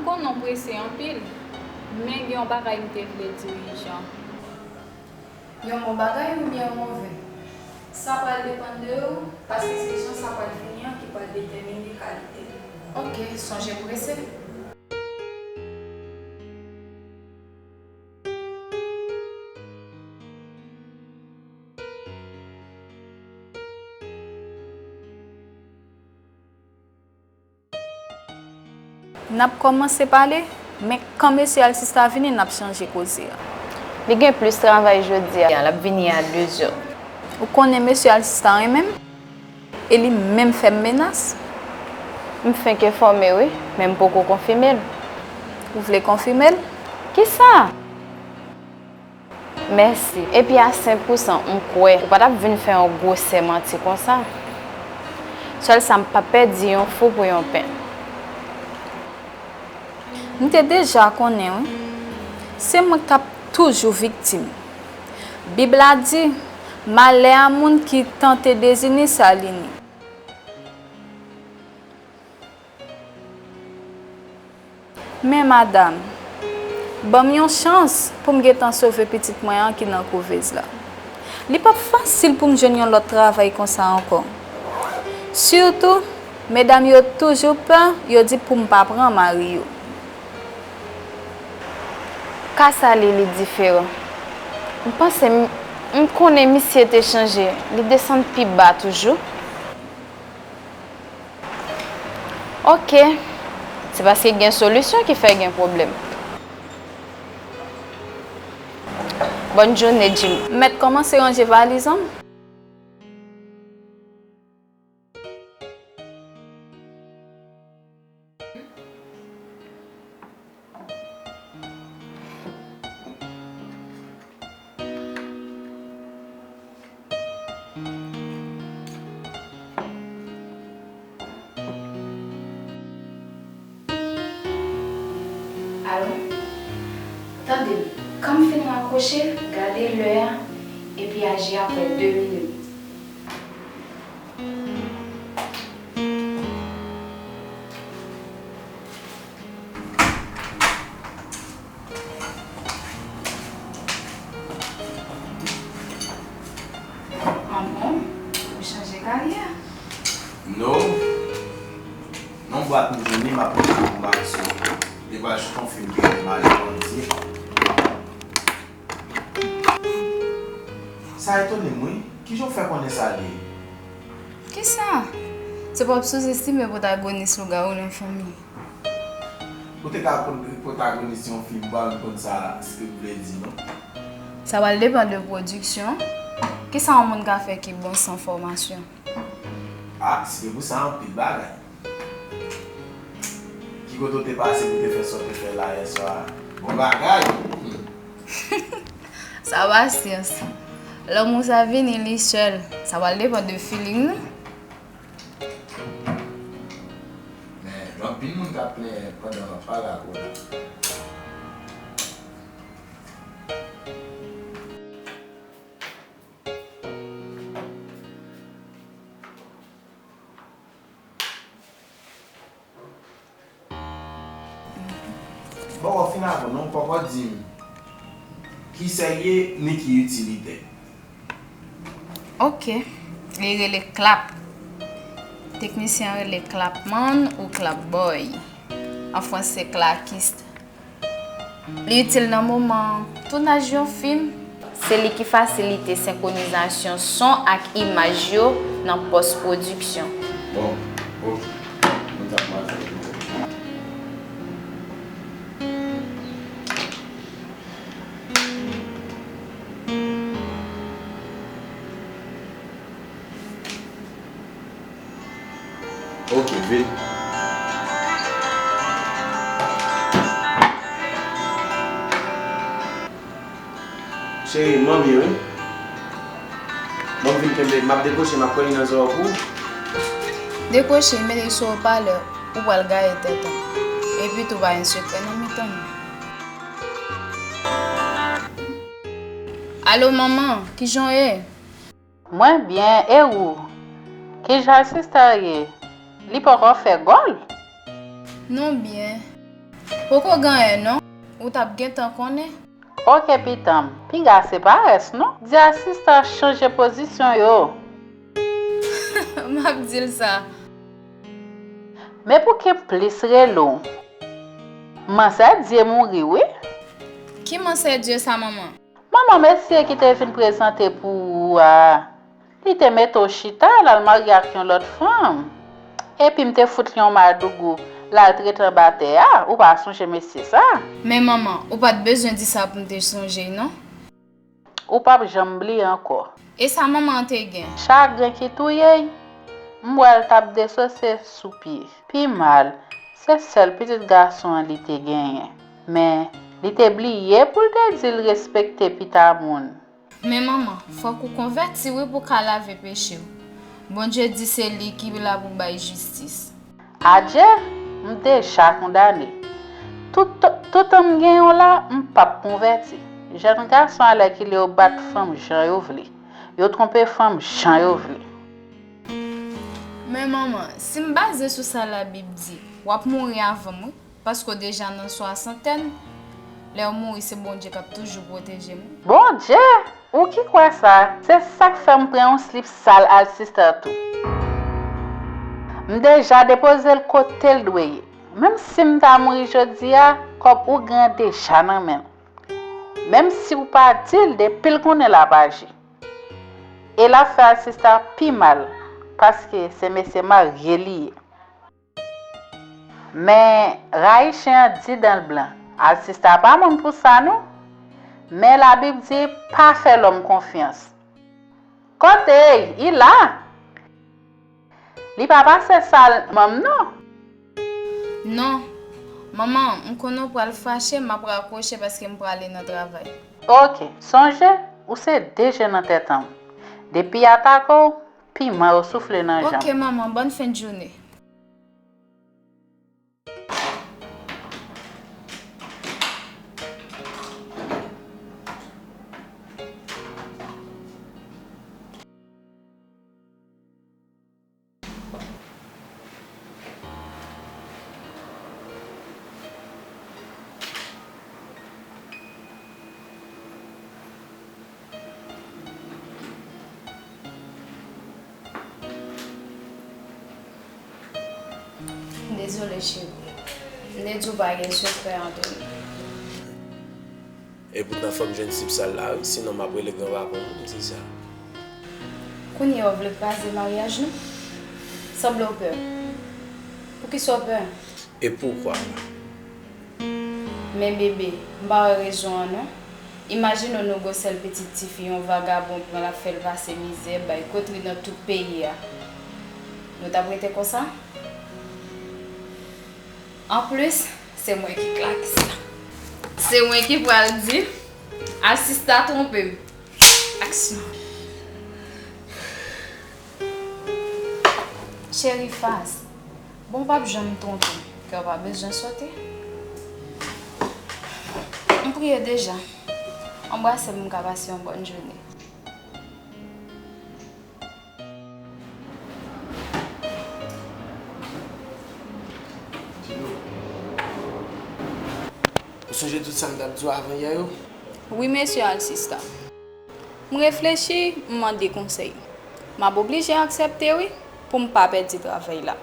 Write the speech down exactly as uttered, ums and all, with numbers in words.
Konnen w prese anpil, men gen yon bagay m te vle di w ijan. Yon bon bagay oubyen yon move? Sa pral depann de ou, paske se jan sa pral fini an ki pral detèmine kalite l. Oke, sonje prese. N ap kòmanse pale, men kan mesye Alsista vini, n ap chanje koze a. Li gen plis travay jodi a, l ap vini a dezè. Ou konnen mesye Alsista renmen m? E li menm fè m menas. M fenk enfòme wi, men m poko konfime l. Ou vle konfime l? Kisa? Mèsi. Epi a senk pou san, m kwè ou pa t ap vin fè yon gwosè manti konsa. Sèl sa, m p ap pèdi yon fou pou yon pen. M te deja konnen, wi. Se mwen k t ap toujou viktim. Bib la di, malè a moun ki tante dezini sa li ni. Men, madanm, ban m yon chans pou m gentan sove pitit mwen an ki nan kouvèz la. Li p ap fasil pou m jwenn yon lòt travay konsa ankò. Sitou, medam yo toujou pè, yo di pou m pa pran mari yo. Ka sa li, li diferan. M panse m, m konnen misye te chanje, li desann pi ba toujou. Oke. Se paske gen solisyon ki fè gen pwoblèm. Bòn jounen, Jim. M mèt kòmanse ranje valiz an. Alo? Tande m, kan m fin rakwoche, gade lè a, epi aji apre de minit. An bon, ou chanje karyè? No. Non, bwat m jwenn li, m ap mete l pou m aksyon. Li pral jis konfime ke m ale pandye. Sa etone m, wi. Kijan w fè konnen sa li ye? Kisa? Se pa w ap souzestime pwotagonis lougarou nan fanmi. Ou te ka konn pwotagonis yon fim, m pa menm konn sa skrip vle di, non. Sa pral depann de pwodiksyon. Kisa yon moun ka fè ki bon san fòmasyon? Ah, si se pou sa, anpil bagay. Ki kote w te pase pou te fè sa w te fè la yè swa a? Bon bagay! Sa pa syans. Lanmou sa vini li sèl. Sa pral depann de feeling nou. Men, gen anpil moun k ap plenyen pandan w ap pale ak Roda. Bòkò fin avè w non, poko di m ki sa l ye, ni ki itilite. Oke. Li rele klap. Teknisyen an rele klapman ou klapbòy. An fransè, klakist. Li itil nan moman tounaj yon fim. Se li ki fasilite senkronizasyon son ak imaj yo nan pòs pwodiksyon. Bon, oke. Nou t ap mache pou. Oke, vin. Cheri, manmi wi. Ban m vin kenbe, m ap dekwoche, m ap kwè li nan zòrèy pou ou. Dekwoche, mete l sou opalè, ou pral gaye tèt an. Epi tou pa gen sekrè nan mitan nou. Alo manman, kijan w ye? Mwen byen, e ou? Kijan Alsista ye? Li poko fè gòl? Non byen. Poko gen anyen non, ou t ap gentan konnen. Oke pitanm, piga se parès non. Di asistan chanje pozisyon yo. M ap di l sa. Men pou ke plis rele w. Mansè Dye mouri wi. Ki Mansè Dye sa manman? Manman mesye ki te vin prezante pou ou a. Li te mete w chita, l al marye ak yon lòt fanm. Epi m te fout li yon madougou, l al trete anba tè a, ou pa sonje mesye sa? Men manman, ou pa t bezwen di sa pou m te sonje l non. Ou p ap janm bliye ankò. E sa manman an te gen? Chagren ki touye l. M wè l t ap desose sou pye. Pi mal, se sèl pitit gason an li te genyen. Men, li te bliye pou l te di l respekte pita moun. Men manman, fòk ou konvèti wi pou w ka lave peche w. Bondye di se li ki la pou bay jistis. Adje, m deja kondane. Tout, toutan m gen yon la, m p ap konvèti. Jèn gason alèkile yo bat fanm jan yo vle. Yo twonpe fanm jan yo vle. Men manman, si m baze sou sa Labib di, w ap mouri avan m wi. Paske w deja nan swasantèn, lè w mouri se Bondye k ap toujou pwoteje m wi. Bondye! Ou ki kwè sa? Se sa k fè m pran yon slip sal al sista tou. M deja depoze l kote l dwe ye. Menm si m ta mouri jodi a, kòb ougan an deja nan men l. Menm si w pa di l, depi l konnen l ap aji. E l ap fè al sista pi mal, paske se mesye marye li ye. Men rayi chen an di dan l blan. Al sista pa moun pou sa non. Men Labib di pa fè lòm konfyans. Kote l? Li la? Li pa pase sal manm non. Non. Manman, m konnen w pral fache, m ap rakwoche paske m prale nan travay. Oke, sonje, ou se de je nan tèt an m. Depi y atake w, piman yo soufle nan janm. Oke manman, bòn fen de jounen. Dezole cheri. M te di w pa gen sekrè ant nou. Epoutan fò m jwenn slip sal la wi, sinon m ap rele gran patwon m di sa. Kounye a w vle kraze maryaj nou? Sanble w pè. Poukisa w pè? E poukwa? Men bebe, m pa wè rezon an non. Imajine w nou gon sèl pitit tifi, yon vagabon pran l ap fè l pase mizè, bay kotri nan tout peyi a. Nou t ap rete konsa? Anplis, se mwen ki klake sa. Se mwen ki pral di, al sista twonpe m. Aksyon. Cheri Fas, bon w p ap janm twonpe m, kè w pa bezwen sote. M priye deja. Anbrase m, m ka pase yon bòn jounen. Ou sonje tout sa m t ap di w avan yè yo? Wi, mesye Alsista. M reflechi, m mande konsèy. M ap oblije aksepte wi, pou m pa pèdi travay la.